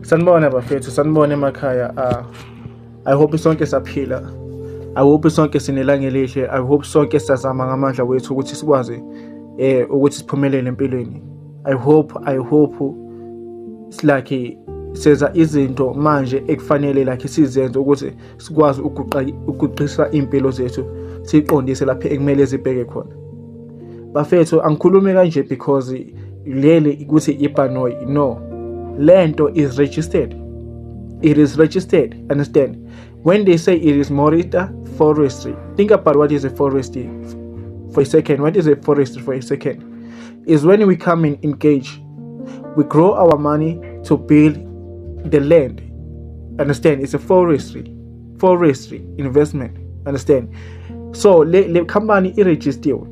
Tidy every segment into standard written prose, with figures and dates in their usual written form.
Sanibona bafethu, sanibona emakhaya. I hope sonke saphila. I hope sonke sinelanga elihle. I hope sonke sazama ngamandla wethu ukuthi sikwazi ukuthi siphumelele empilweni. I hope like senza izinto manje ekufanele like sizenze ukuthi sikwazi ukuguqisa impilo zethu, siqondise lapho ekumele zibheke khona. Bafethu, angikhulumi kanje because leli ukuthi ibhanoyi, no, lento is registered. It is registered, understand? When they say it is Morita Forestry, think about what is a forestry for a second. What is a forestry for a second? Is when we come and engage, we grow our money to build the land, understand? It's a forestry investment, understand? So le company irejistiwe,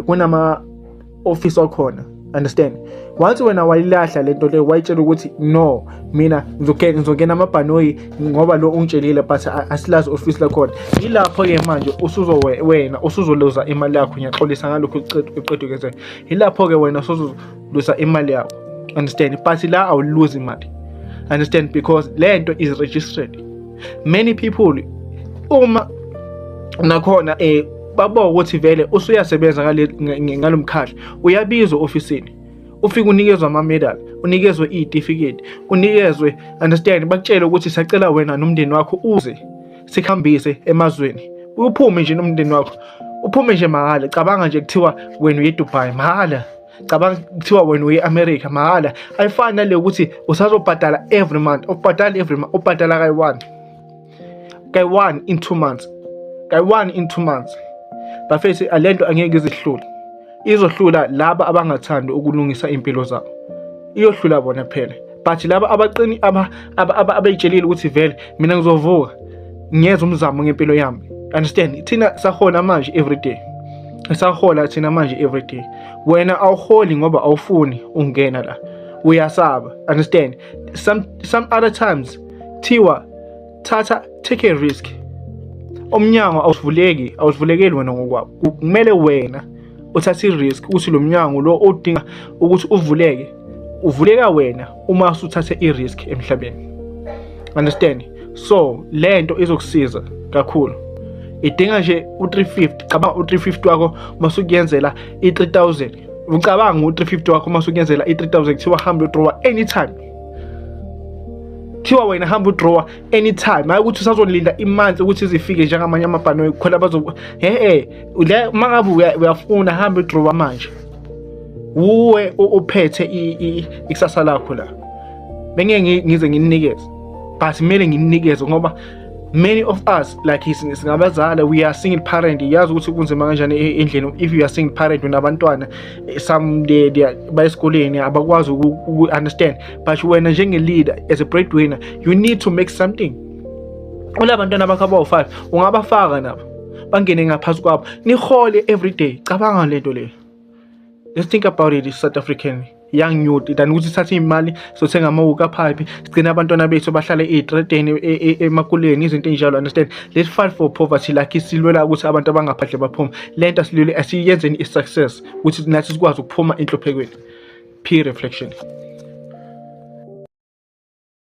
kunama office akhona, understand? Once wena wayilahla lento le, wayitshela ukuthi no, mina ngizongena amabhanoyi ngoba lo ungitshelile, but asilazi office lakhona, yilapho-ke manje usuzo wena usuzoluza imali yakho. Ngiyaxolisa ngalokhu uqeda ukwenzeka. Yilapho-ke wena usuzoluza imali yakho, understand? But la awuluzi imali, understand? Because lento is registered. Many people uma nakhona baboka ukuthi vele usuyasebenza ngalomkhakha, uyabizwa ofisini, ufike unikezwe ama-medal, unikezwe iy'tifiketi, unikezwe, understand? Bakutshele ukuthi siyacela wena nomndeni wakho uze sikhambise emazweni, uphume nje nomndeni wakho, uphume nje mahhala. Cabanga nje kuthiwa wena uye eDubai mahhala. Cabanga kuthiwa wena uye e-America mahhala. Ayifani nale ukuthi usazobhadala every month. Ubhadala every month, ubhadala kayi-one, kayi-one in 2 months, kayi-one in 2 months. Bafethu, alento angeke izihlule. Izohlula laba abangathandi ukulungisa impilo zabo, iyohlula bona phela. But laba abaqini abayitshelile ukuthi vele mina ngizovuka ngiyenza umzamo ngempilo yami, understand? Thina sahola manje every day, sahola thina manje every day. Wena awuholi ngoba awufuni ungena la, uyasaba, understand? Some other times thiwa thatha, take a risk. Umnyango awusivuleki, awusivulekeli wena ngokwakho. Kumele wena uthathe i-risk ukuthi lo mnyango lo odinga ukuthi uvuleke, uvuleka wena uma usuthathe i-risk emhlabeni, understand? So lento izokusiza kakhulu. Idinga nje u-350. Cabanga u-350 wakho masukuyenzela i-3000. Ucabanga u-350 wakho masukuyenzela i-3000. Kuthiwa hamba udrawa anytime, kuthiwa wena hamba udrawa anytime, hayi ukuthi usazolinda imonth ukuthi izifike njengamanye amabhanoyi khona bazo. He le, uma ngabe uyafuna, hamba udrawa manje. Wuwe uphethe ikusasa lakho la. Bengeke ngize ngininikeze, but kumele ngininikeze ngoba many of us like singabazali, we are single parent. Yazi ukuthi kunzima kanjani endlini if you are single parent, unabantwana, some they bayesikoleni, abakwazi uku-understand. But wena njenge-leader, as a breadwinner, you need to make something. Ulabantwana bakho abawu-five, ungabafaka nabo bangene ngaphansi kwabo, nihole every day. Cabanga lento leyo. Let's think about it, South African young youth, than ukuthi sithathe iy'mali sothenga ama-hookah pipe, sigcine abantwana bethu bahlale ey'tradeni, emakuleni, izinto ey'njalo, understand? Let's fight for poverty like silwela ukuthi abantu abangaphandle baphume. Le nto asilwele, asiyenzeni i-success ukuthi nathi sikwazi ukuphuma enhluphekweni. P reflection.